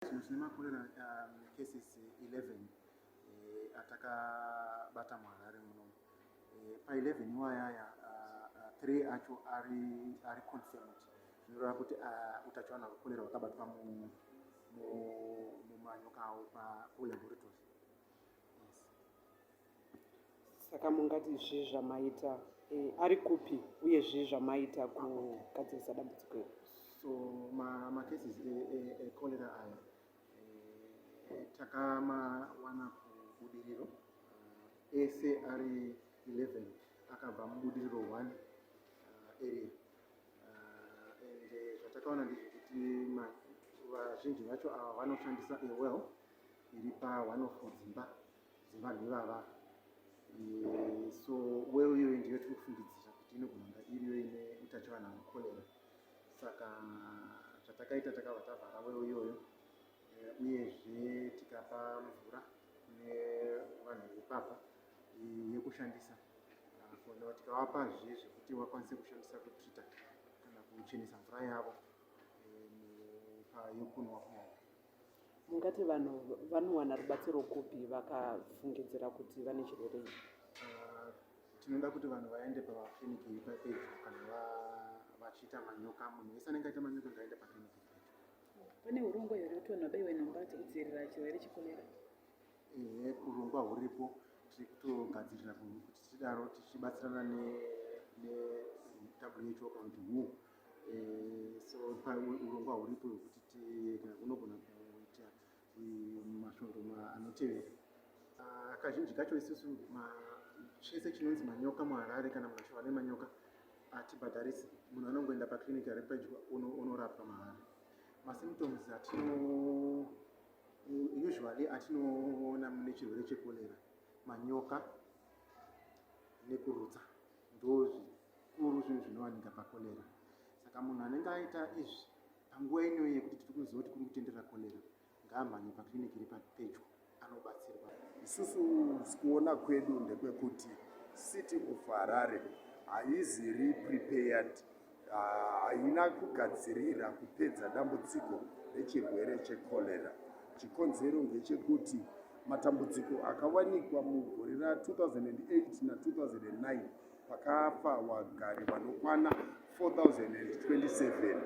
Zvino tine macholera cases 11 atakabata muHarare muno. Pa11 iwayaya, 3 acho ari confirmed, zvinoreva kuti utachiwana hwecholera hwakabatwa mumanyoka avo kulaboratory, yes. Saka mungati zvii zvamaita, ari kupi, uye zvii zvamaita kugadzirisa dambudziko iri? So macases echolera aya takamawana kuBudiriro. Ese ari 11 akabva muBudiriro 1 area. And zvatakaona ndezvekuti vazhinji vacho ava vanoshandisa a well iri pa one of dzimba dzevanhu ivava. So well iyoyo ndiyo tiri kufungidzira kuti inogona kunga iriyo ine utachiwana hwecholera. Saka zvatakaita, takabva tavhara well iyoyo, uyezve tikapa mvura kune vanhu veipapa yekushandisa for now. Tikavapazve zvekuti vakwanise kushandisa kutreata kana kuchenesa mvura yavo payekunwa kunyanya. Mungati vanhu vanowana rubatsiro kupi vakafungidzira kuti vane chirwere ichi? Tinoda kuti vanhu vaende pamakiriniki iri pedyo kana vachiita manyoka. Munhu wese anenge aita manyoka ngaende pakiriniki iri pedyo. Pane urongwa here kuti vanhu vabaiwe nhomba dzekudzivirira chirwere chekorera? Ehe, urongwa huripo. Tiri kutogadzirira kuti tidaro tichibatsirana neWHO kana kuti WHO. So urongwa huripo hwekuti unogona kuita masvondo anotevera. Kazhinji kacho isusu chese chinonzi manyoka muHarare, kana munhu achiva nemanyoka, hatibhadharisi. Munhu anongoenda pakiriniki ari pedyo, unorapwa mahara. Masymptoms atino usually atinoona mune chirwere chekorera manyoka nekurutsa, ndo zvikuru zvinhu zvinowanika pakorera. Saka munhu anenge aita izvi panguva inoyi yekuti tiri kuziva kuti kuri kutenderera korera, ngaamhanye pakiriniki iri pedyo, anobatsirwa. Isusu kuona kwedu ndekwekuti City of Harare haiziri prepared, haina kugadzirira kupedza dambudziko rechirwere checholera. Chikonzero ngechekuti matambudziko akawanikwa mugore ra2008 na2009, pakafa vagari vanokwana 4027.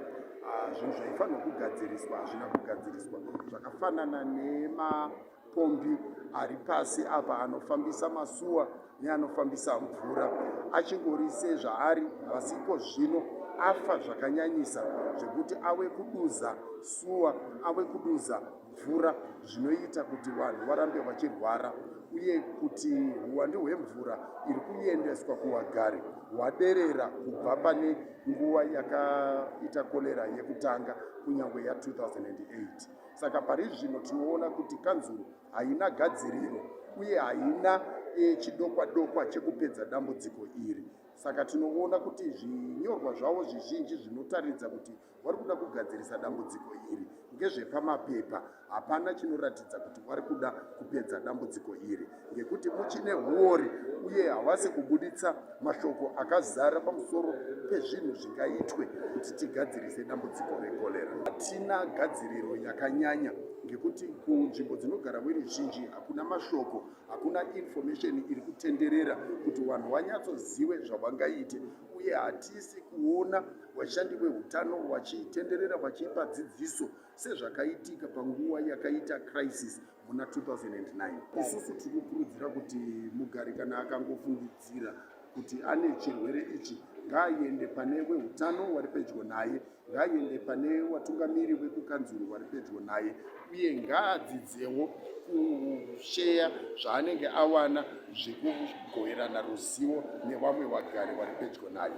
Zvinhu zvaifanirwa kugadziriswa hazvina kugadziriswa, zvakafanana nemapombi ari pasi apa anofambisa masewer neanofambisa mvura, achingori sezvaari vasiko. Zvino afa zvakanyanyisa zvekuti ave kuduza sewer, ave kuduza mvura, zvinoita kuti vanhu varambe vachirwara, uye kuti uwandu hwemvura iri kuendeswa kuvagari hwaderera kubva pane nguva yakaita korera yekutanga, kunyange ya2008. Saka pari zvino tinoona kuti kanzuru haina gadziriro uye haina chidokwa dokwa chekupedza dambudziko iri. Saka tinoona kuti zvinyorwa zvavo zvizhinji zvinotaridza kuti vari kuda kugadzirisa dambudziko iri ngezvepamapepa. Hapana chinoratidza kuti vari kuda kupedza dambudziko iri, ngekuti muchine huori uye havasi kubuditsa mashoko akazara pamusoro pezvinhu zvingaitwe kuti tigadzirise dambudziko rekorera. Hatina gadziriro yakanyanya, ngekuti kunzvimbo dzinogara veruzhinji hakuna mashoko, hakuna information iri kutenderera kuti vanhu vanyatsozive zvavangaite, uye hatisi kuona vashandi veutano vachitenderera vachipa dzidziso sezvakaitika panguva yakaita crisis muna 2009. Isusu tiri kukurudzira kuti mugari kana akangofungidzira kuti ane chirwere ichi, ngaaende pane veutano vari pedyo naye, ngaaende pane vatungamiri vekukanzuru vari pedyo naye, uye ngaadzidzewo kusheya zvaanenge awana, zvekugoverana ruzivo nevamwe vagari vari pedyo naye.